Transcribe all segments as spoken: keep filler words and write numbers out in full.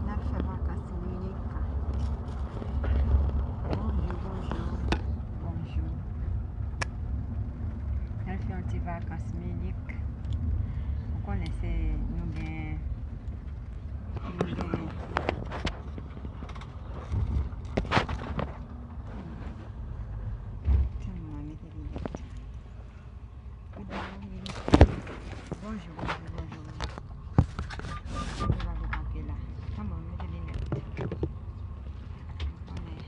N al fè vakans Minik. Bonjou, bonjou, bonjou. N al fè yon ti vakans Minik. Ou konnen se nou gen, nou gen. Tann mwen mete linèt. Good morning. Bonjou, bonjou, bonjou, bonjou. Mwen lave papye la. Tann mwen mete linèt. Konnen.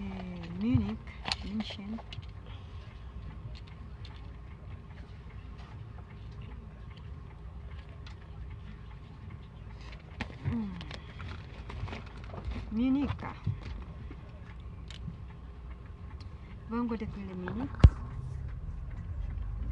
Eh, Munich, München. Hmm. Munich. Bon, kote k rele Munich.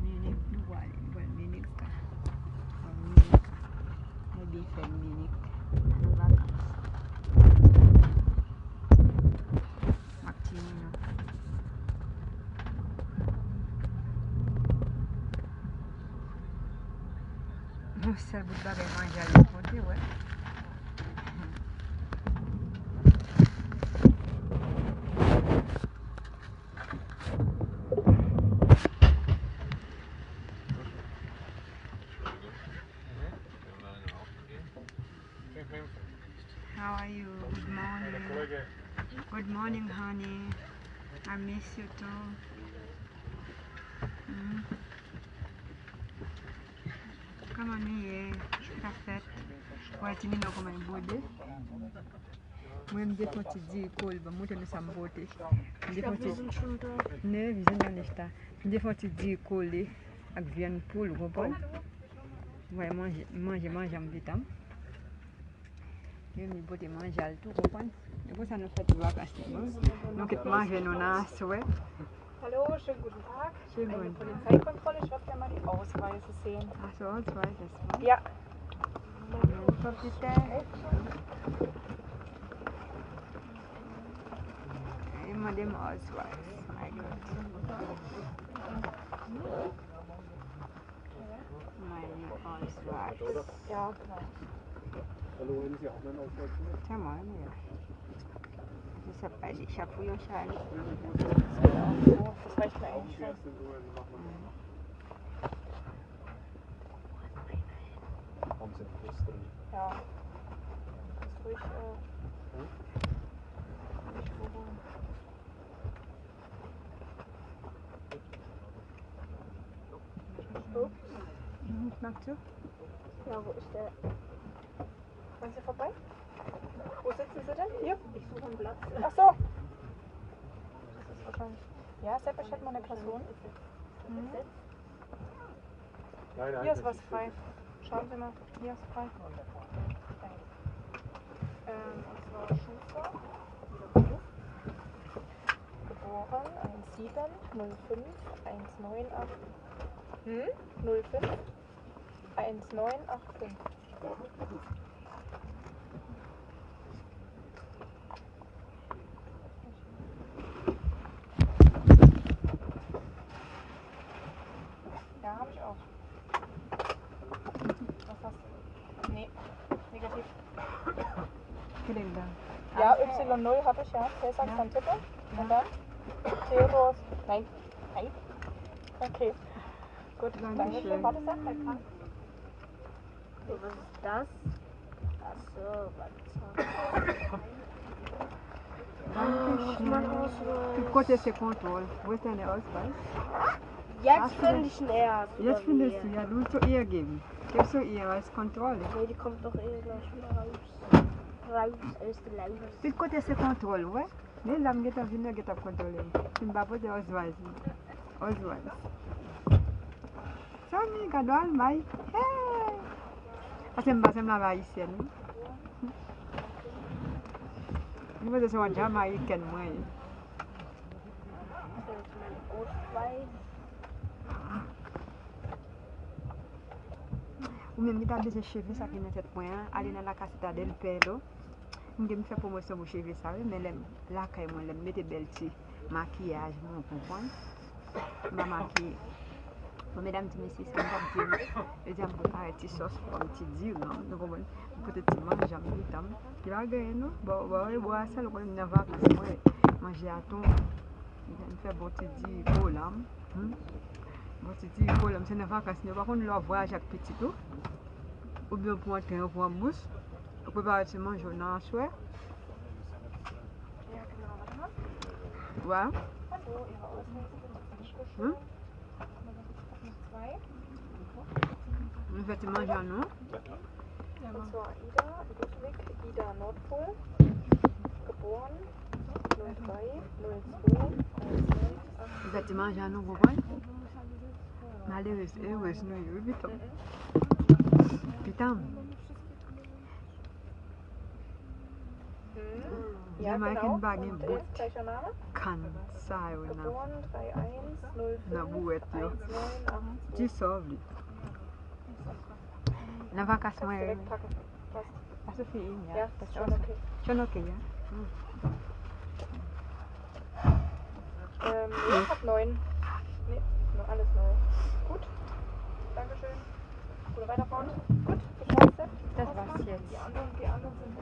Munich, nou pral, nou pral Munich. Pral Munich. Nou byen fè Munich. Nan vakans. M ap tini nou. Yon sèl bout bagay manje al li pote, wè. How are you? Good morning. Good morning, honey. I miss you too. Mm. Kòman nou ye? Sa fèt? Wè, tini nou kòman l bwode. Mwen, m te fè yon ti diri kole, ban m montre nou sa m pote. M te fè yon ti ne vizyon nan nèf ta. M te fè yon ti diri kole ak vyann poul, ou konprann? Mwen manje, manje, manje an vitam. Yo vin pote manje al tou, konprann? E konsa nou fè tout vakans nou. Nou kit manje nou nan aswè. Hallo, schönen guten Tag. Schönen guten Tag. Eine Polizeikontrolle, ich hoffe, wir haben die Ausweise sehen. Ach so, Ausweis erstmal. Ja. Dann kommt die Tag. E mande m Ausweis. My God. Meine Ausweis. Ja, genau. Hallo, haben Sie auch meinen Ausweis mit? Tamam, ja. Deshalb, weil ich habe früher schon. Ja, ich muss jetzt. Ja, das reicht mir eigentlich schon. Mhm. Haben Sie einen Fuß drin? Ja. Das ist ruhig, äh, hm? Nicht so gut. Nach dir? Ja, wo ist der? Meinst du vorbei? Wo sitzen Sie denn? Hier? Ich suche einen Platz. Ach so. Das ist wahrscheinlich. Ja, Sepp, ich hätte mal eine Person. Mhm. Hier ist was frei. Schauen Sie mal, hier ist frei. Ähm, und zwar Schuster. Geboren eins sieben null fünf eins neun acht. Hm? null fünf eins neun acht fünf. Ja, habe ich auch. Was hast du? Nee, negativ. Kilinda. Ja, Y null habe ich, ja. Cäsar kann tippen. Und dann Theodor. Nein. Nein. Okay. Gut, danke schön. Warte, sag mal. Was ist das? Ach so, warte. Danke schön. Tout kote se kontwòl. Wo ist deine Ausweis? Jetzt finde ich näher. Jetzt findest du, ja, du bist so ehrgeben. Gib so ihr als Kontrolle. Nee, die kommt doch eh gleich raus. Raus aus der Laus. Tout kote se kontwòl, wè. Men la m gentan vin, yo gentan ap kontwole m. Si m pa pote Oswald. Oswald. Sa mi gad al may. Hey! Paske m pa sanble avè ayisyèn, wi. M panse se yon Jamayiken mwen ye. Ou menm ki ta bezwen cheve sa ki nan tèt mwen an, ale nan La Casita del Pelo. M gen m fè pwomosyon pou cheve sa wi, men lè m lakay mwen, lè m mete bèl ti makiyaj mwen, ou konprann? M pa makiye. Bon, medam di, "Mesye, sa m t ap di w." Yo di a m prepare ti sòs pou m, ti diran m, nou konprann? M pote ti manje m, pitan m. Ki pa genyen non. Bò, bò, e bò a sèl, ou konnen m nan vakans, mwen manje a tonbe. M fè bon ti diri polan m. Hmm? Bon ti diri polan m, se nan vakans, nou pa konn lè w ap vwayaje ak pitit ou. Oubyen w pran tren, w pran bous, w prepare ti manje w nan aswè. Wa. Hmm? Nou fè ti manje an nou. Und zwar Ida Ludwig, Ida Nordpol, geboren null drei null zwei eins neun acht. Nou fè ti manje an nou, konprann? Malerez, erez nou ye, wi, pitan m. Pitan m. Jamayiken pa gen bout kann sa yo nan, nan bouwèt yo. Di sa w vle. Nan vakans mwen, wi. Hast du für ihn, ja? Ja, ist schon okay. Schon okay, ja? Hm. Ähm, ja, ich hab neun. Nee, nur alles neu. Gut. Dankeschön. Gute Weiterfahrt. Gut, ich heiße. Das war's jetzt. Die anderen, die anderen sind.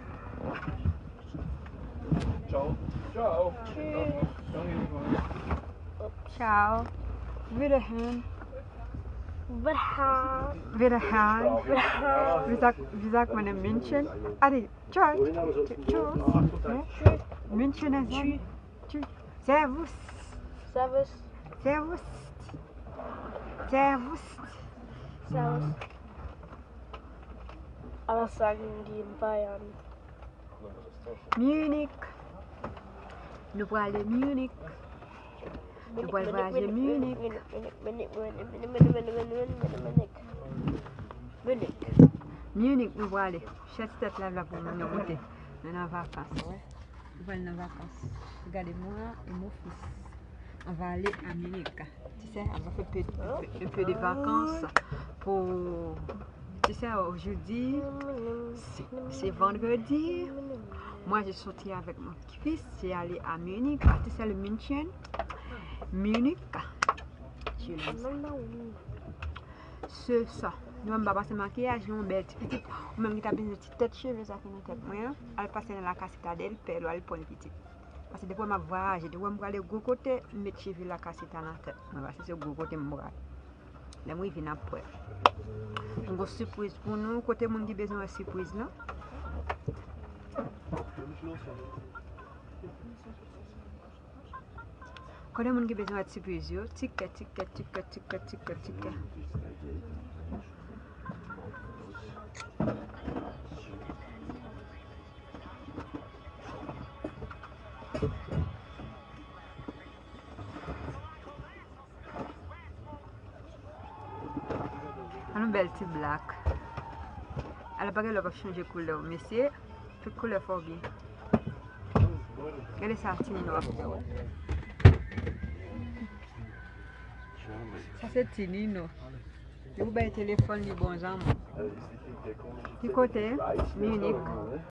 Ciao. Ciao. Tschüss. Danke, Nicole. Ciao. Wiederhören. Wiederhören. Wiederhören. Wie sagt, wie sagt man in München? Adi, tschüss. Tschüss. Ne? München ist Tschüss. Servus. Servus. Servus. Servus. Servus. Ala sa gen Bayern. Munich. Nou prale Munich. Nou pral vwayaje Munich. Munich. Munich nou prale. Chèch tèt la la pou moun yo moute. Nou nan vakans, wè. Nou pral nan vakans. Regardez-moi et mon fils. On va aller à Munich. Tu sais, on va faire un peu, un peu de vacances pour, tu sais, aujourd'hui, c'est, c'est vendredi. Moi, je sorti avec mon fils, j'ai allé à Munich. Tu sais, le München. Munich. Je l'aime. Se sa. Nou menm pa pase makiyaj, nou yon bèl ti pitit. Ou menm ki ta bezwen ti tèt cheve sa ki nan tèt mwen an, al pase nan La Casita del Pelo, al pran pitit. Paske depi m ap vwayaje, depi m prale gwo kote, m met cheve La Casita nan tèt mwen, paske se gwo kote m prale. Lè m rive, n ap wè. M gon sipriz pou nou, kote moun ki bezwen wè sipriz lan. Kote moun ki bezwen wè sipriz yo, tikè, tikè, tikè, tikè, tikè, tikè. Bèl ti blak. Ala pa gen lè w p ap chanje koulè w, mesye. Tout koulè fò w gen. Gade sa Tinino ap fè w. Sa se Tinino. Li ou bay telefòn li bon zanmi. Ki kote? Munich.